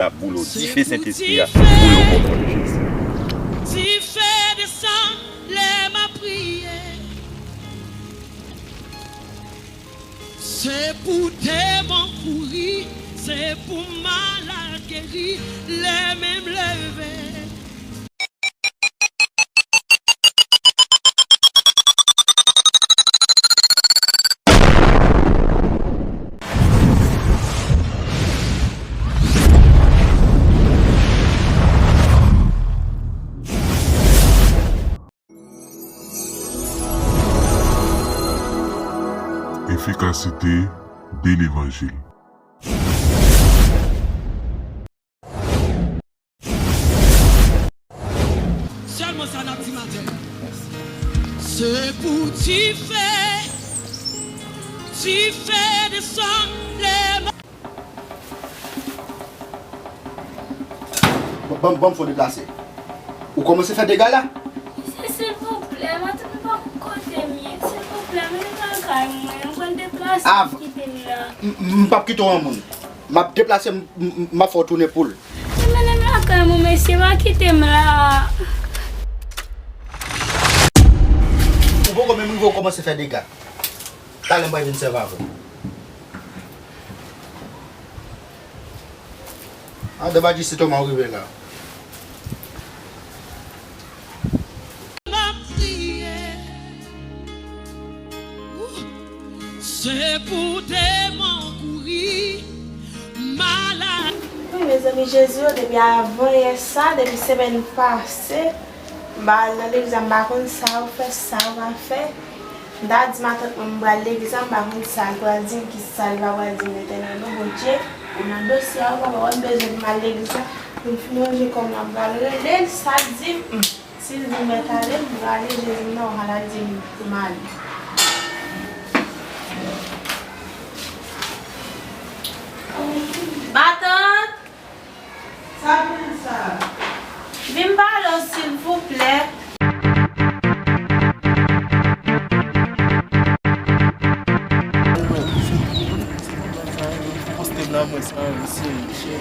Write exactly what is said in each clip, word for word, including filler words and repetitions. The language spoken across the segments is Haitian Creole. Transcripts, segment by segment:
Ap boule w dife Sentespri a, boule w o non de Jezi. Dife desann lè m ap priye. Se pou demon kouri, se pou malad geri, lè men m leve. Efikasite de levanjil. Sèlman sa n ap di maten. Se pou dife, dife desann lè Ban, ban, ban m fè w deplase. Ou kòmanse fè dega la. Mesye, silvouplè, matant mwen pa konn kote m ye. Silvouplè, mennen m lakay mwen, m pral deplase, kite m la. M, m, m p ap kite w an moun. M ap deplase, m, m, m ap fè w tounen poul. Mennen m lakay mwen, mesye, pa kite m la. Ou poko menm rive, ou kòmanse fè dega. Talè m pral vin sèvi avè w. Adan pa di si Toma ou rive la. M ap priye. Se pou demon kouri, malad. Wi, mezanmi, Jezi, o, depi avan yè sa, depi semèn pase, m pa al nan legliz la, m pa konn sa ou fè, sa ou pa fè. M ta di matant mwen m pral legliz la, m pa konn sa l pral di m, ki sa l pa pral di m, Letènèl, non, Bondye, ou nan dosye a, wi, papa, wè m bezwen pou m al legliz la, pou m fin ranje kò m nan, m pral rele l, sa l di m, hmm. Si l di m mèt ale, m prale, Jezi m nan, ou pa ta di m pou m ale. Matant! Sa pou sa? Vin pale w, silvouplè. Poste m la, mwen, sa, mesye, mesye.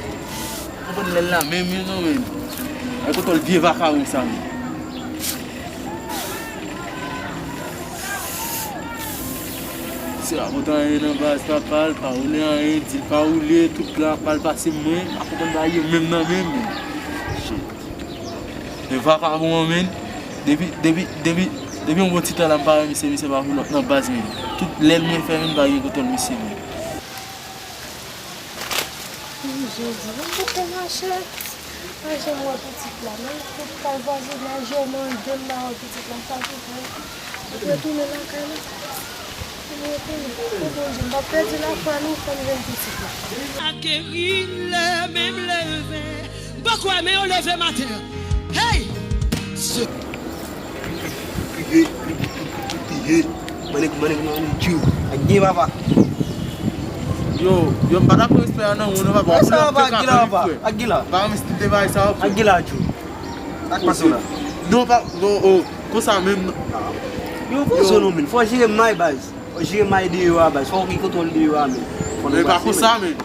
Konprann lè l la menm, wi, non, men. Ay, kontwòl vye vakabon sa, men. Se la, pote anyen nan baz, pa pale, pa woule anyen, di l pa woule, tout plan ap mal pase mwen, pa konprann bagay yo menm nan menm, men. Shit. Men vakabon an, men, depi, depi, depi, depi yon bon ti tan la, m pa wè misye, misye pa pou lòt nan baz, men. Tout lè l mwen fè, men, m pa gen kontwòl misye, men. Jezi, mwen te mache, pa janm wè pitit la, men tout kay vwazinaj yo mande m pa wè pitit la, sa ki fè m retounen lakay la. M retounen, o Bondye, m pa pèdi lafwa non, fè m jwenn pitit la. Akeri lè men m leve, m poko wè men yo leve maten an. Hey! Se Piye, piye, piye. Mande, mande, mande, Djou. Ak gen papa. Yo, yo, m pa ta pran respè a nan ou non, papa. Sa va, ak gen la, papa. Ak gen la. Pa mèsi tout te bay sa, ok. Ak gen la, Djou. Ak pase la. Non, pa, non, oh, konsa menm. Yo, konsa non, men. Fò jere may, baz. Fò jere may deyò a, baz. Fò w gen kontwòl deyò a, men. Men pa konsa, men.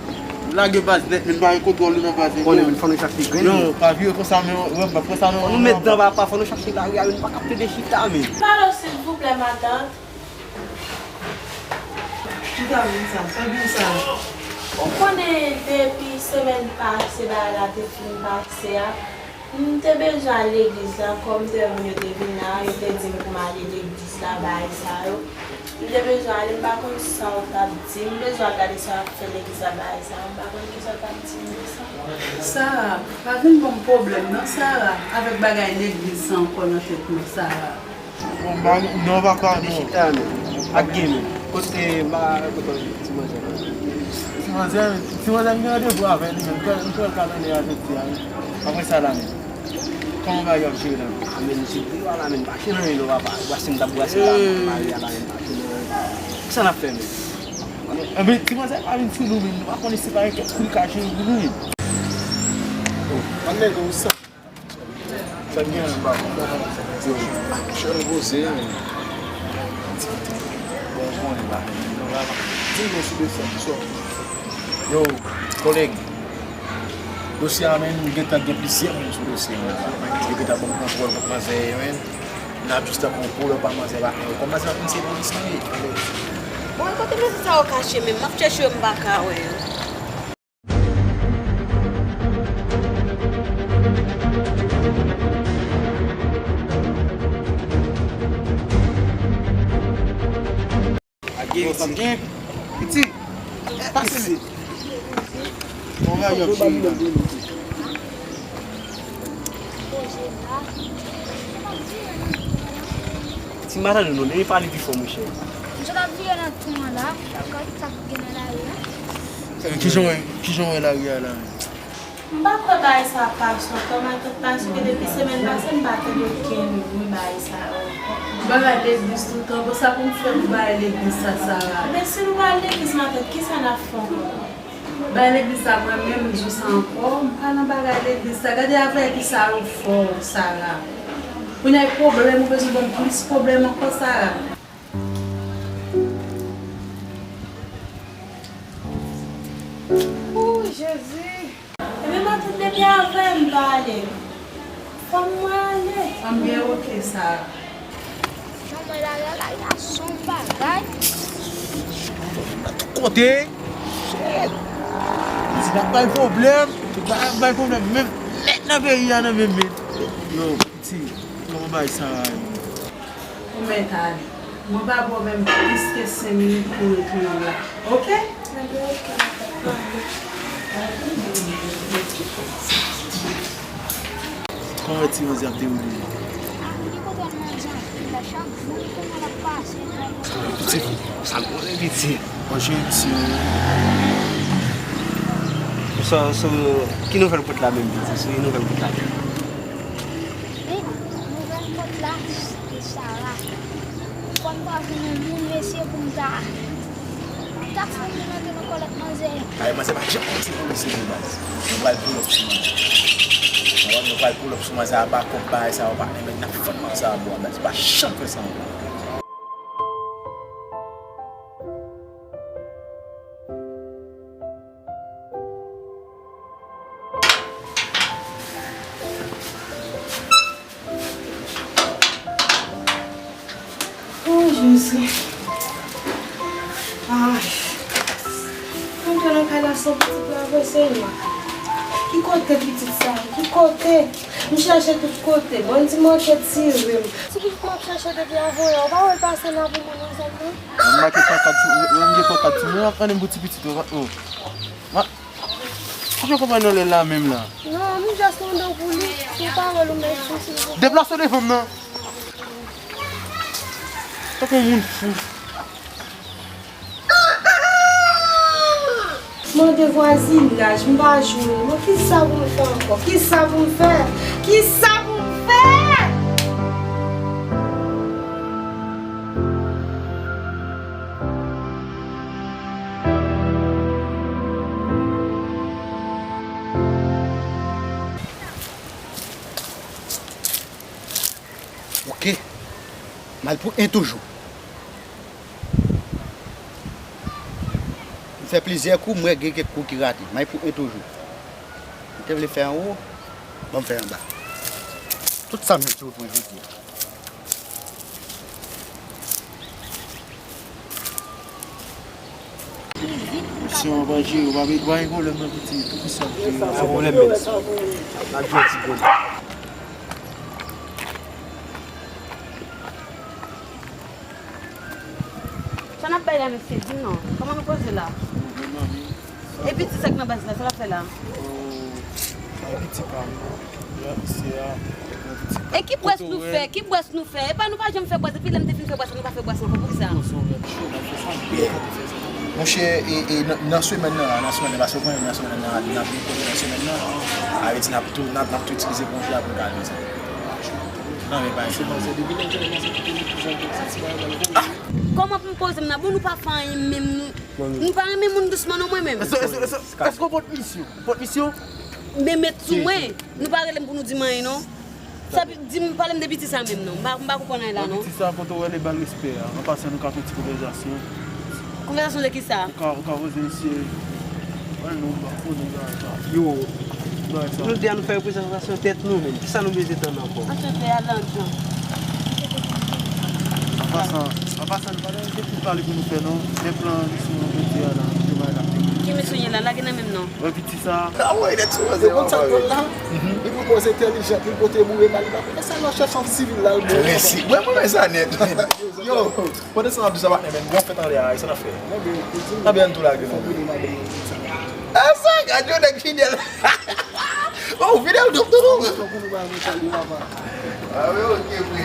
Lage baz nèt, men pa gen kontwòl li nan baz li. Konnen, men fò nou chache grenn. Yo, pa vire konsa, men, wè, pa konsa, non. Fò nou met dan papa, fò nou chache lari a, men pa kapte de chita, men. Pale, silvouplè, matant. Chita, men sa, pa gen sa. Ou konnen depi semèn pase, bagay la te fin pase a. M te bezwen al legliz la, kòm te moun yo te vin la, yo te di m pou m ale legliz la, bagay sa yo. M te bezwen ale, m pa konn sa w t ap di, m bezwen al gade sa y ap fè legliz la, bagay sa yo, m pa konn kisa w t ap di m de sa. Sara, pa vin ban m pwoblèm non, Sara, avèk bagay legliz sa ankò nan tèt mwen, Sara. Bon, ba, non, papa, non. Chita, men. Ak gen, men. Kote, ba, kote ti manzè la? Ti manzè, ti manzè, m gen randevou avè li, men. M kwè, m kwè l ka nan lè a jodi a, men. Apre sa la, men. Kòman bagay yo ap jere la? A, men, se pou yo la, men. Pa chire nan men yo, papa. Brase m t ap brase la, mari a la, men. Pa chire nan men. Kisa n ap fè, men? Enben, ti manzè pa vin sou nou, men. Nou pa konnen se pa yon kèk kou li ka jere pou nou, men. Oh, an nèg ou sa. Sa k gen anba? Yo, chè nou poze, men. Bon, konnen pa. Di nou sou de sa, sou. Yo, kolèg. Dosye a, menm, nou gentan gen plizyè moun sou dosye a, menm. Yo gentan ban m kontwòl kont manzè yo, menm. N ap jis tankou pwolòp a manzè pa fè yo. Kòm manzè pa konn se polis li ye. Bon, e kote mesye sa yo kache menm? M ap chèche yo, m pa ka wè yo. Agi, piti. Piti. Pase. Bon, va, yo, cheri. Ti madanm nou, li pale pi fò, monchè. M sot ap vire nan tou an la, gad sa k gen nan lari a. Kijan w wè, kijan w wè lari a la? M pa kwè bagay sa ap pase ankò, matant, paske depi semèn pase m pa tande okenn bri bagay sa yo. M pa bay legliz toutan, bon, sa pou m fè pou bay legliz sa, Sara? Men si nou pa al legliz, matant, kisa n ap fè ankò? Bay legliz sa, mwen menm, m di w sa ankò, m pa nan bagay legliz sa. Gade avè kisa yo fè w, Sara. Kounye a pwoblèm, ou bezwen ban m plis pwoblèm ankò, Sara. Ooh, Jezi! Ebyen, matant, depi avè m pale. Fò m ale. Ann byen oke sa. Jan mwen la, la, la, la, son bagay. Tout kote. Shit. Si n ap bay pwoblèm, tout bagay ap bay pwoblèm. Menm nèg nan peyi a nan menm men. Yo, piti, kòman bagay sa a ye? Ou mèt ale. Mwen pa ba w menm plis ke senk minit pou w retounen la. Oke? Kòman ti manzè ap dewoule? Piti, sa l konnen piti. Mwen cheri, piti. Sa, sa, ki nouvèl kout la menm, piti? Se nouvèl kout la menm. Wi, nouvèl kout la, se Sara. Fò m ta jwenn yon moun, mesye, pou m ta, pou m ta fè yon moun antre nan kòlèt manzè. Ay, manzè pa janm konn se polisye de baz. Nou pral pull up sou manzè. Nou pral pull up sou manzè a, ba kòb bagay sa yo, patnè, men n ap fann manzè a bò, baz. Pa janm fè sa ankò. Oh, Jezi. Ay. Mwen te nan kay la san pitit la vre, Senyè. Ki kote pitit sa? Ki kote? M chèche tout kote. Bandi manke tire m. Ti pitit m ap chèche depi avanyè. Ou pa wè l pase la pou mwen nan zòn nan? M make pankad sou, m gen pankad sou mwen, ap vande m pou ti pitit ou. Ou pa, ou pa konprann nan lè la menm la. Non, m just mande w pou li, pou pawòl ou mèt di, silvouplè. Deplase w devan m nan. Tankou yon moun fou. Mande vwazinaj, m pa jwenn. Bon, kisa pou m fè ankò? Kisa pou m fè? Kisa pou m fè? Ok. M al pou en toujou. M fè plizyè kou, m wè gen kèk kou ki rate. M al pou en toujou. M te vle fè anwo, ban m fè anba. Tout sa m jwenn sou wout mwen jodi a. Misyon an pa jere, w pa met, pa gen pwoblèm nan piti, poukisa w jere? Sa pwoblèm, men. N ap jwe ti gòl. Sa n ap bay la, mesye, di m non. Kòman nou poze la? Epi ti sa k nan baz la, sa l ap fè la? Oh, epi ti pa m. Ya, se a, epi ti pa m. E ki bwès nou fè? Ki bwès nou fè? Epa nou pa janm fè bwès, depi lè m te fin fè bwès la, nou pa fè bwès ankò, poukisa? Monchè, e, e, nan, nan semèn nan, nan semèn nan, paske w konnen nan semèn nan, n ap gen kote nan semèn nan, sa vle di n ap tou, n ap, n ap tou itilize konje a pou n ka fè sa. Non, men pa. Ah! Kòman pou m poze m nan? Bon, nou pa fè anyen menm, nou, nou pa renmen moun dousman non, mwen menm. Èske, èske, èske, èske w pot misyon? Ou pot misyon? Men met sou mwen. Nou pa rele m pou nou di m anyen non. Sa di m, pale m de piti sa menm non. M pa, m pa konprann anyen la non. Piti sa, kote w rele ba l respè a. An pasan, nou ka fè yon ti konvèsasyon. Konvèsasyon de kisa? Ou ka, ou ka poze misye. Wè, non, m pa konnen bagay sa. Yo, Nou di a nou fè reprezantasyon tèt nou menm. Kisa nou bezwen tann ankò? An sot fè a lanjan. An pasan, an pasan, nou pa gen plis pale pou nou fè non. Men plan misyon an jodi a la, nou te bay la. Ki misyon ye la? Lage nan menm non. Wè piti sa. A wè, nèg sou rezo. Yo konn sa dwòl la. Li pwopoze entèlijan, li pote boure bal, li pa konn. E sa nan chèch an sivil la, yo. Mwen, mwen, sa nèt. Yo, pandan sa n ap di sa, patnè, men, bon fèt anlè a, sa n ap fè. Anben, ann tou lage non. E sa, gad yon nèg fidèl. Oh, fidèl twòp tou non. A wi, ok, frè.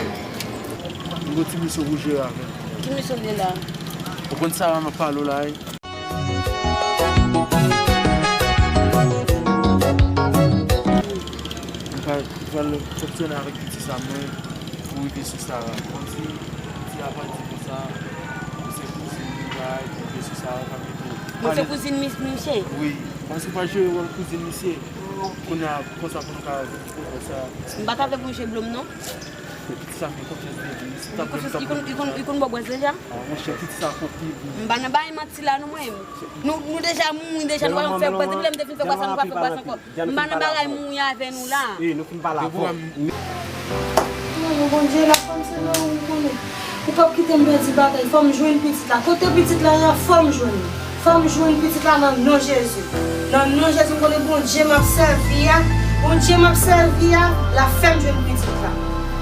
M gon ti misyon pou jere avè l. Ki misyon l ye la? Ou konn sa m ap pale w la, wi. M pral, m pral fonksyone avèk piti sa mwen pou rive sou Sara. Kòmsi piti a pral di konsa, ou se kouzin li, bay, pou rive sou Sara, pa pito. Mwen se kouzin mis-, misye? Wi. Kòmsi w pral jere wòl kouzin misye. Kounye a, konsa pou nou ka rive sa. M pa ta vle pou misye blo m non. Piti sa fè konfyans deja. Li konn, li konn, li konn bwè bwès deja? Ah, monchè, piti sa fon pi gou. M pa nan bagay manti la non mwen. Nou, nou deja mouri deja, nou pa janm fè bwès. Depi lè m te fin fè bwès sa, nou pa fè bwès ankò. M pa nan bagay mouri avè nou la. Wi, nou fin pale avè w. Non, Bondye la, fò m se nan ou m konnen. Ou p ap kite m pèdi batay. Fò m jwenn pitit la. Kote pitit la ye a, fò m jwenn li. Fò m jwenn pitit la nan non Jezi. Nan non Jezi, m konnen Bondye m ap sèvi a, Bondye m ap sèvi a, l ap fè m jwenn pitit la.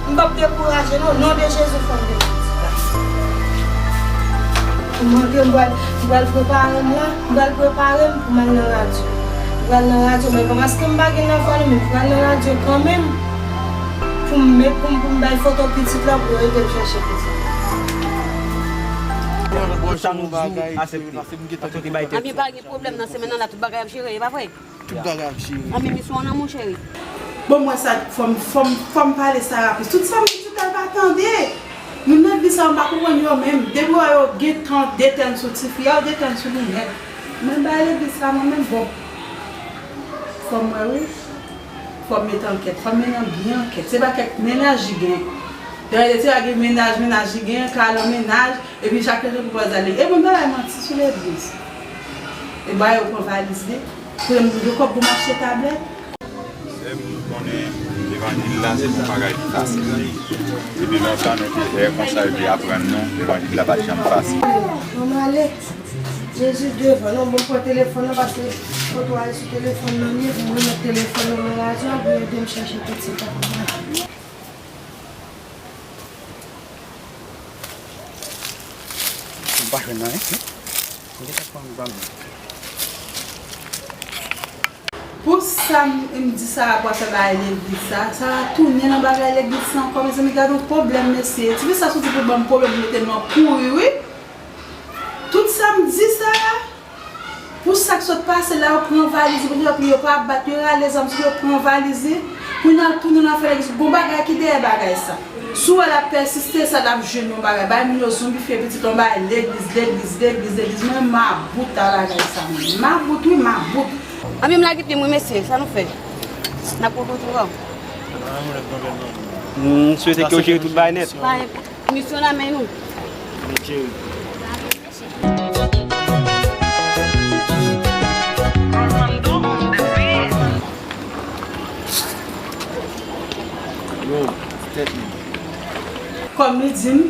M p ap dekouraje non, non de Jezi, fò m jwenn pitit la. M antre, m pral, m pral prepare m la, m pral prepare m pou m al nan radyo. M pral nan radyo, men pa paske m pa gen lavwa non, men m pral nan radyo kanmenm. Pou m, men pou m, pou m bay foto pitit la, pou yo ede m chèche pitit la. Bon, sa nou di, a se pase m gentan. Anben pa gen pwoblèm nan semèn nan la, tout bagay ap jere, e pa vre? Tout bagay ap jere. Anben misyon an nan men w, cheri. Bon, mwen sa, fò m, fò m, fò m pale Sara plis. Tout sa m di tout a l pa tande. Moun nan di sa, m pa konprann yo menm. Depi w wè yo gen tan detèn sou tifi a, yo detèn sou li nèt. Mwen bay legliz sa mwen menm, bon. Fò m wè wi. Fò m met ankèt. Fò m mennen byen ankèt. Se pa kèk mennaj li gen. Dayè, se pa gen mennaj, mennaj li gen, kalan mennaj, epi chak lè pou pòz ale. E bon, bagay manti sou legliz. E ba yo pran valiz li. Pou yo, yo kòb pou m achte tablèt. Sè m, nou konnen levanjil la, se yon bagay ki fasil li. Depi lontan, nou te fè konsa, yo te aprann nou, levanjil la pa t janm fasil. Bon, m ale. Jezi devan, non, bon, pran telefòn nan, paske foto a sou telefòn nan, li, pou mwen met telefòn nan nan radyo a, pou ede m chèche pitit la. M pa jwenn anyen, non. M gentan pran m zanmi. Pou sa m, m di Sara pou al fè bagay legliz sa, Sara tounen nan bagay legliz sa ankò, mezanmi, gad yon pwoblèm, mesye. Tifi sa soti pou ban m pwoblèm, pou mete m nan kouri, wi. Tout sa m di Sara, pou sa k sot pase la, yo pran valiz li, pou yo pa bat, yo rale zam sou li, yo pran valiz li. Kounye a, tounen nan afè legliz, gon bagay ki dèyè bagay sa. Si w wè l ap pèsiste, sa l ap jwenn yon bagay. Bay moun yo zonbifye pitit la, yon bagay legliz, legliz, legliz, legliz. Mwen, mabout a bagay sa, mwen. Mabout, wi, mabout. Anben m lage pye m wi, mesye, sa nou fè? N ap rankontre ankò. M swete ke w jere tout bagay nèt. Pa gen pwoblèm. Misyon nan men nou. Yo, tèt li. Kòm li di m,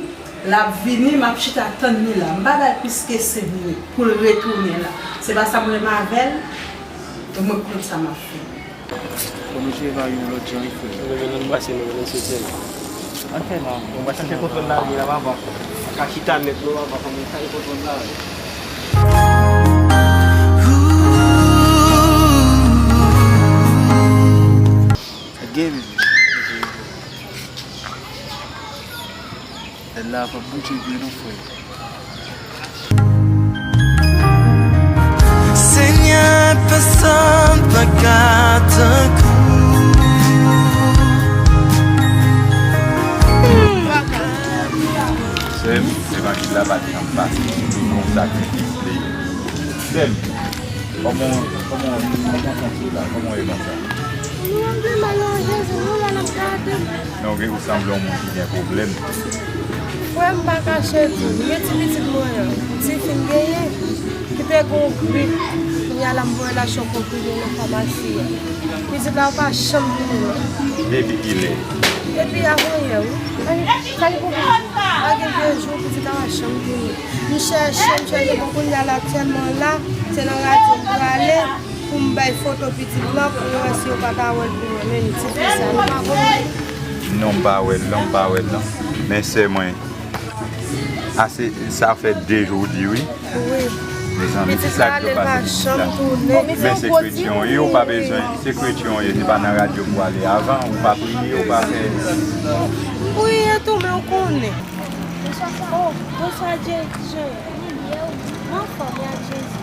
l ap vini, m ap chita tann li la. M pa ba l plis ke senk minit pou l retounen la. Se pa sa m renmen avè l, e mwen konn sa m ap fè. Fò nou jere bagay yo yon lòt jan wi, frè. Nou menm, nou brase nou, nou soti. Ann fè la. Nou brase nou. Chache kontwòl lari a, papa. Pa ka chita nèt non, papa, fò nou chache kontwòl lari. Sa gen, men. Èd la p ap bouje byen non, frè. Senyè, pèsonn pa ka tankou. Sè m, levanjil la pa t janm fasil, se toujou yon sakrifis li ye. Sè m, kòman, kòman, kòman w santi w la? Kòman w ye konsa? Nou anpil mal nan Jezi, nou la n ap gade. Men w gen, ou sanble yon moun ki gen pwoblèm. Frè m pa kache di, m gen ti pitit mwen an, ti fi m genyen, ki te gen yon grip. Yala m voye l achte yon konprime nan famasi a. Pitit la pa janm vini non. Depi kilè? Depi avanyè wi. Sa gen pou pitit? Sa gen de jou pitit la pa janm vini. M chèche, m chèche, bon kounye a la aktyèlman la, se nan radyo m prale pou m bay foto pitit la pou yo wè si yo pa ta wè l pou mwen. Men ti fi sa, nou pa konn. Non, m pa wè l non, m pa wè l non. Men sè mwen, a se, sa fè de jou w di wi. Wi. Mezanmi, ki sa k yo pase pitit la? Men se kretyen w ye, ou pa bezwen, se kretyen w ye, se pa nan radyo pou ale avan, ou pa priye, ou pa fè. Priye tou, men ou konnen. Oh, bonswa, Jezi. Anfòm, ya Jezi.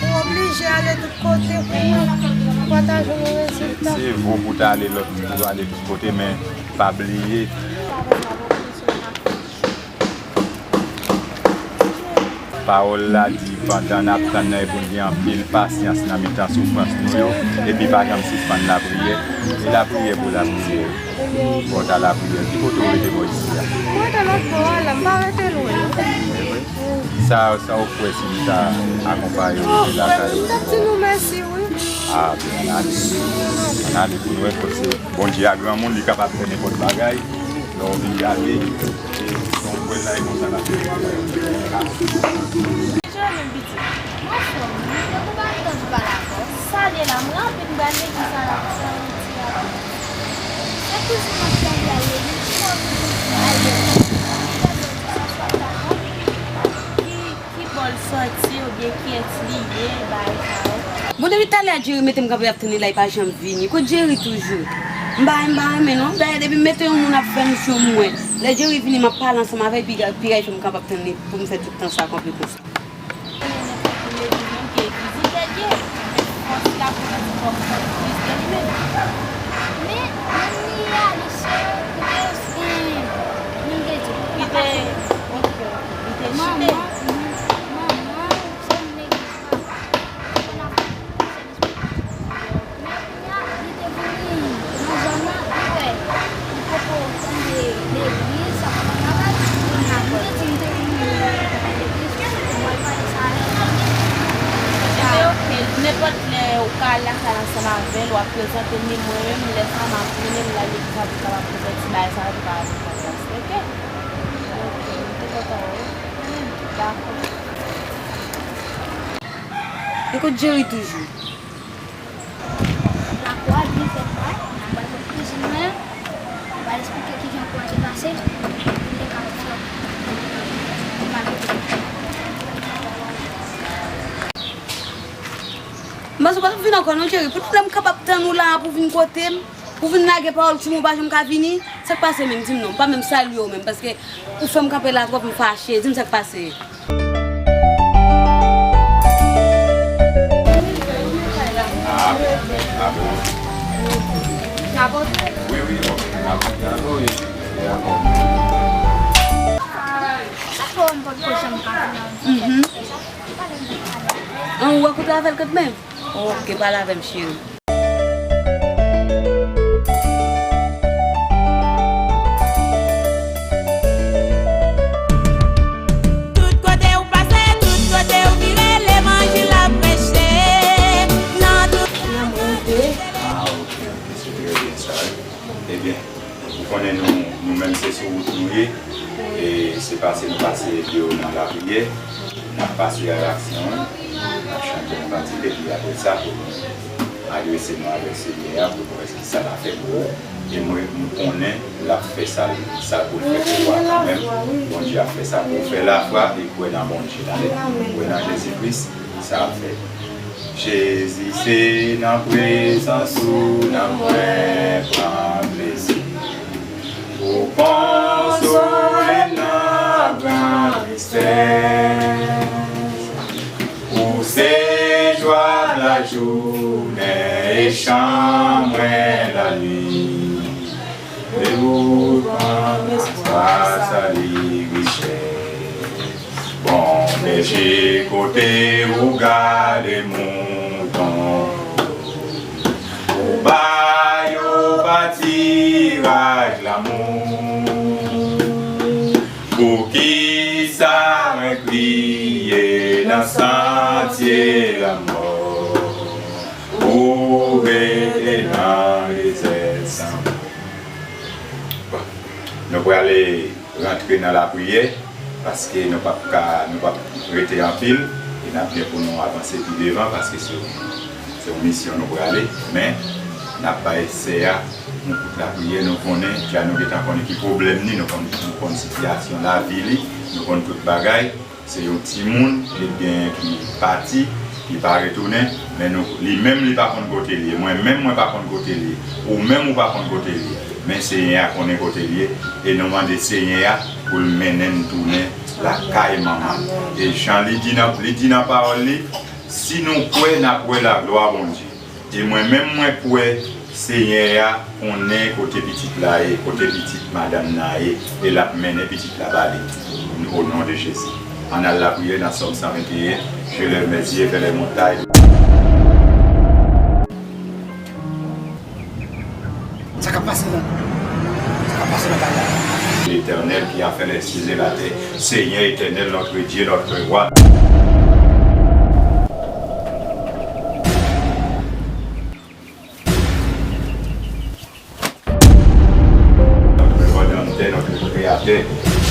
Ou oblije ale tout kote pou pataje yon rezilta. Se vo pou ta ale lòt, pou ale tout kote, men pa bliye. Pawòl la di, pandan n ap tann nan, e pou n gen anpil pasyans nan mitan soufrans nou yo, epi pa janm sispann lapriyè. E lapriyè pou lapriyè. Bò ta lapriyè. Ki kote w rete bò isi a? Mwen rete lòt bò a la, m pa rete lwen. Sa, sa w kwè si m ta akonpaye w rete lakay ou? M t ap di nou mèsi, wi. A, byen, ann ale. Ann ale pou n wè, paske Bondye a granmoun, li kapab fè nenpòt bagay. Lè w vin gade, e, son pwen la e konsa n ap fè. Jere menm pitit. Mwen fè w, mwen pa anvi tande pale avè w. Salye la, mwen anvi m pral legliz a la pou fè yon ti rapò. Se kouzin mwen ki anvi al legliz, ki anvi al legliz. Ki bò l sòti oubyen kiyès li ye, bagay sa yo. Bon, depi talè a Jerry mete m kanpe ap tann li la, li pa janm vini. Kot Jerry toujou? M pa, m pa renmen non. Dayè, depi m mete yon moun ap fè m cho mwen. Lè Jerry vini, m ap pale ansanm avè l, piga, piga li fè m kanpe ap tann li pou m fè tout tan sa kanpe konsa. Men, men li ale se, li te, li te, ok, li te chite. Manman, mhm, manman, se yon legliz papa. Kounye a, li te vini nan zòn nan, li wè, li poko tande legliz, sa pa t ap travay. Kounye a, li te di, m te vini nan legliz, pou m al pale sa avè w. Ebyen, ok, nenpòt lè ou ka al lakay ansanm avè l, w ap prezante m li, mwen menm, lè sa m ap vini, m la legliz, m ap kapab prezante ti bagay sa yo, pou kapab fè plas, ok? Ok, m te kontan wè w. Dakò. E kot Jerry toujou? Lakwa byen fèt la, n a pral kot kouzin mwen, n a pral eksplike kijan plan te pase, pou n te kapab fè yon mal kote. M panse w pa t ap vin ankò non, Jerry. Poutèt lè m kapab tann ou la a pou w vin kote m, pou w vin lage pawòl sou mwen, ou pa janm ka vini. Sa k pase menm? Di m non. M pa menm salye w menm, paske ou fè m kanpe la twòp, m fache. Di m sa k pase. Mhm. An, ou wè kote avè l kanmenm? Ok, pale avè m, cheri. Tout kote ou pase, tout kote ou vire, levanjil ap preche nan tout. Ah, ok, ok, se trè byen sa, wi. Ebyen, ou konnen nou, nou menm se sou wout nou ye, e se pase nou pase yo nan lapriyè, n ap pase a laksyon, n ap chante yon kantik, epi apre sa, pou nou adrese nou avèk Senyè a, pou nou wè ki sa l a fè pou ou. E mwen, m konnen l ap fè sa l, sa l pou l fè pou ou a kanmenm. Bondye ap fè sa pou ou. Fè lafwa e kwè nan Bondye, tande? Kwè nan Jezi Kris, sa ap fèt. Jezi, se nan prezans ou nan mwen pran plezi. Ou konsole m nan gran tristès. Ou se jwa m lajounen e chan mwen lannwit. E ou pran lespwa, sali, richès. Bon bèje, kote ou gade mouton, ou ba yo patiraj lanmou. Poukisa mwen kriye nan sant Se lanmò ou mete nan dezè san mò. Bon, nou prale rantre nan lapriyè, paske nou p ap ka, nou p ap rete anpil, e n ap gen pou nou avanse pi devan, paske se yon, se yon misyon nou prale, men n ap bay sè a yon kout lapriyè, nou konnen, dja nou gentan konnen ki pwoblèm li, nou konn, nou konn sitiyasyon lavi li, nou konn tout bagay. Se yon timoun, li genyen ki pati, ki pa retounen, men nou, li menm li pa konn kote l ye, mwen menm mwen pa konn kote l ye, ou menm ou pa konn kote l ye, men Senyè a konnen kote l ye, e nou mande Senyè a pou l mennen n tounen lakay manman n. E jan li di nan, li di nan pawòl li, si nou kwè, n ap wè laglwa Bondye. E mwen menm, mwen kwè Senyè a konnen kote pitit la ye, kote pitit madanm nan ye, e l ap mennen pitit la ba li. O non de Jezi. Ann al lapriyè nan Sòm san venteyen, je lève mes yeux vers les montagnes. Sa k ap pase nan, sa k ap pase nan kay la? L'Éternel qui a fait les cieux et la terre, Seigneur éternel, notre Dieu, notre roi. Notre Rédempteur, notre Créateur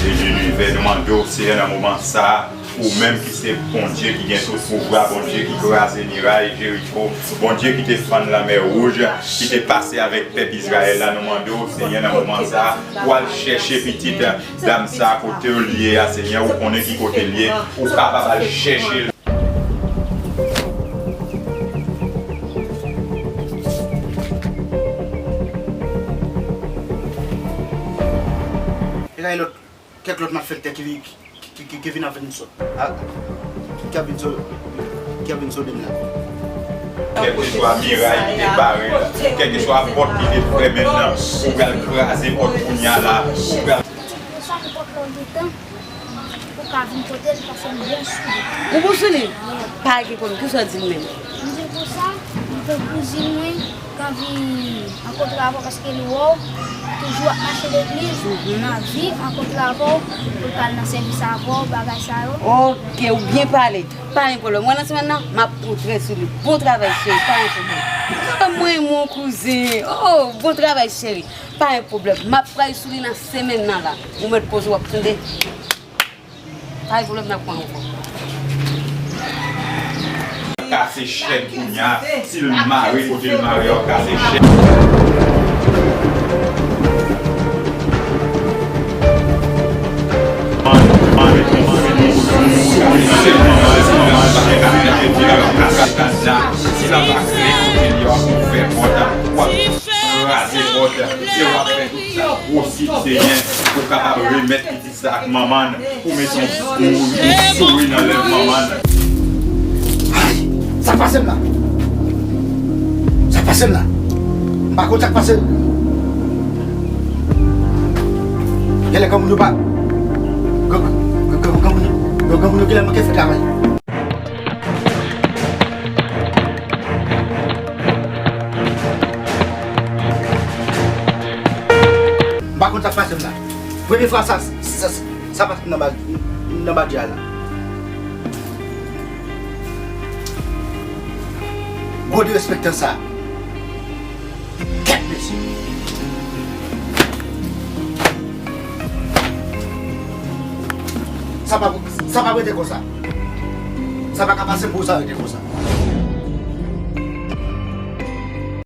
de l'univers, nou mande w, Seyè, nan moman sa a, ou menm ki se Bondye ki gen tout pouvwa, Bondye ki kraze miray Jeriko, Bondye ki te fann Lanmè Wouj, ki te pase avèk pèp Izrayèl la, nou mande w, Seyè, nan moman sa a, pou al chèche pitit dam sa a kote l ye a, Seyè, ou konnen ki kote l ye, ou kapab al chèche l. E gade lòt, kèk lòt malfektè ki, ki, ki, ki, ki vin avèk nou sòt. A, ki, ki ap vin so-, ki ap vin sode m la. Kèlkeswa miray ki te bare l, kèlkeswa pòt ki te fèmen nan, ou pral kraze pòt kounye a la, ou pral Ti konsa m pot lòt de tan pou ka vin kote l, paske m byen sou li. Ou bon sou li? Wi. Pa gen pwoblèm, kisa w di l menm? M di l konsa, m gen kouzin mwen k anvi rankontre avè w, paske li wè w toujou ap mache legliz, mhm, nan viv rankontre avè w, pou l ka al nan sèvis avè w, bagay sa yo. Oke, ou byen pale. Pa gen pwoblèm. Mwen nan semèn nan, m ap kontre sou li. Bon travay, cheri, pa gen pwoblèm. Mwen, mon kouzin. Oh, bon travay, cheri. Pa gen pwoblèm. M ap pral sou li nan semèn nan la. Ou mèt poze w ap tande. Pa gen pwoblèm, n ap pran ankò. Kase chèn kounye a, si l mare kote l mare a, w kase chèn. Si l ap kreye kote li a, w ap ouvè pòt, w ap kraze pòt, e w ap fè tout sa. Gwosi, Senyè, pou w kapab remèt pitit sa ak manman l, pou mete yon, yon, yon souri nan lèv manman l. Ay! Sa k pase m la? Sa k pase m la? M pa konn sa k pase m. Genlè granmoun yo pa, gran, gran, gran, granmoun yo, granmoun yo genlè manke fè travay. M pa konn sa k pase m la. Premye fwa sa, sa, sa pase m nan ba, nan badya la. Gwo derespektan sa. Kèt mesye. Sa pa, sa pa rete konsa. Sa pa ka pase m pou sa rete konsa.